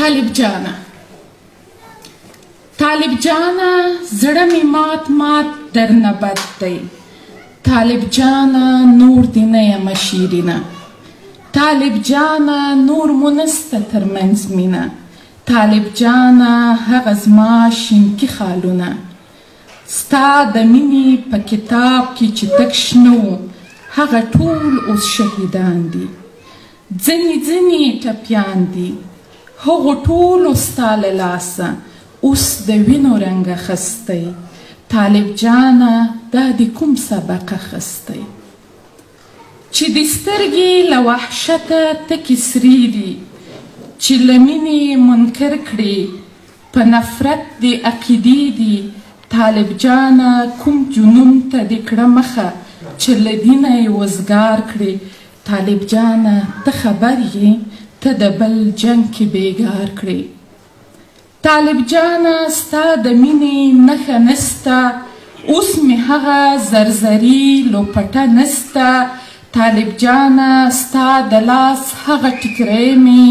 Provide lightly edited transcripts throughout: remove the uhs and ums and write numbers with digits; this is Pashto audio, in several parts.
طالب جانه، طالب جانه زړه مې مات مات درنه بد دی. طالب جانه نور دې نه یمه شیرینه، طالب جانه نور مو نسته تر منځ مینه. طالب جانه هغه زما شینکي خالونه، ستا د مینې په کتاب کې چې تک شنه وو، هغه ټول اوس شهیدان دي، ځینې ځینې ټپیان دي. هغو ټولو ستا له لاسه اوس د وینو رنګ اخیستی. طالب جانه دا دې کوم سبق اخیستی؟ چې دې سترګې له وحشته تکې سرې دي، چې له مینې منکر کړې، په نفرت دې عقیدې دي. طالب جانه کوم جنون ته دې کړه مخه، چې له دینه یې وزګار کړې. طالب جانه ته خبر یې، ته د بل جنګ کې بیګار کړې. طالب جانه ستا د مینې نښه نسته، اوس مې هغه زرزري لوپټه نسته. طالب جانه ستا د لاس هغه ټیکری مې،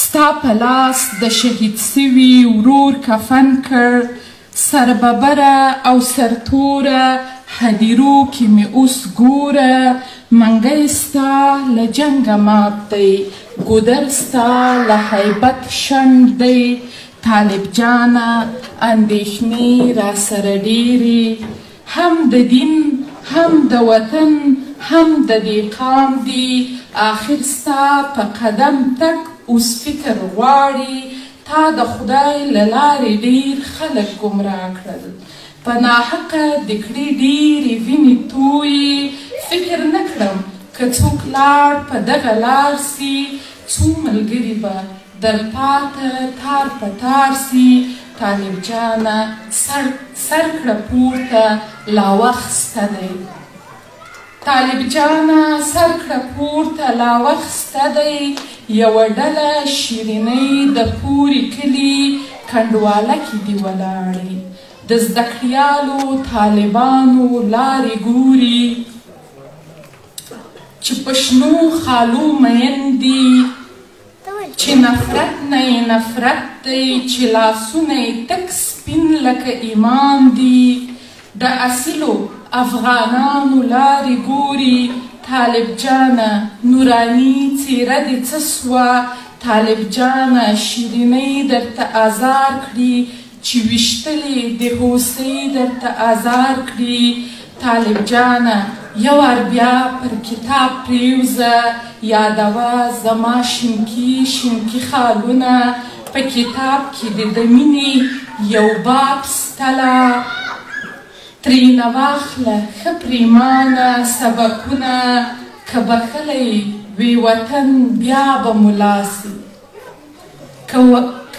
ستا په لاس د شهید سوي ورور کفن کړ. سرببره او سرتوره هدیرو کې مې اوس ګوره، منګی ستا له جنګه مات دی، ګودر ستا له هیبت شنډ دی. طالب جانه اندېښنې راسره ډېرې، هم د دین هم د وطن هم د دې قام دي. آخر ستا په قدم تک اوس فکر غواړي، تا د خدای له لارې ډېر خلک ګمراه کړل، په ناحقه دې کړې ډېرې وینې تویې. فکر نه کړم که څوک لاړ په دغه لار سي، څو ملګري به در پاته تار په تار سي. طالب جانه سر کړه پورته، لا وخت سته دی. طالب جانه سر کړه پورته، لا وخت سته دی. یوه ډله شیرینۍ د پورې کلي کنډواله کې دي ولاړې، د زده کړیالو طالبانو لارې ګوري، چې په شنو خالو مین دي، چې نفرت نه یې نفرت دی، چې لاسونه یې تک سپین لکه ایمان دي. د اصیلو افغانانو لارې ګوري. طالب جانه نوراني څېره دې څه سوه؟ طالب جانه شیرینۍ درته ازار کړي، چې ویشتلې د هوسۍ درته ازار کړي. طالب جانه یو وار بیا پر کتاب پرېوځه، یادوه زما شینکي شینکي خالونه. په کتاب کې دې د مینې یو باب سته لا، ترېنه واخله ښه پرېمانه سبقونه. که بښلی وي وطن بیا به ملا سي،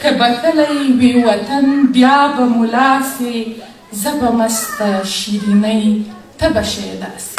که بښلی وي وطن بیا به ملا سي. زه به مسته شیرینۍ، ته به شیدا سي.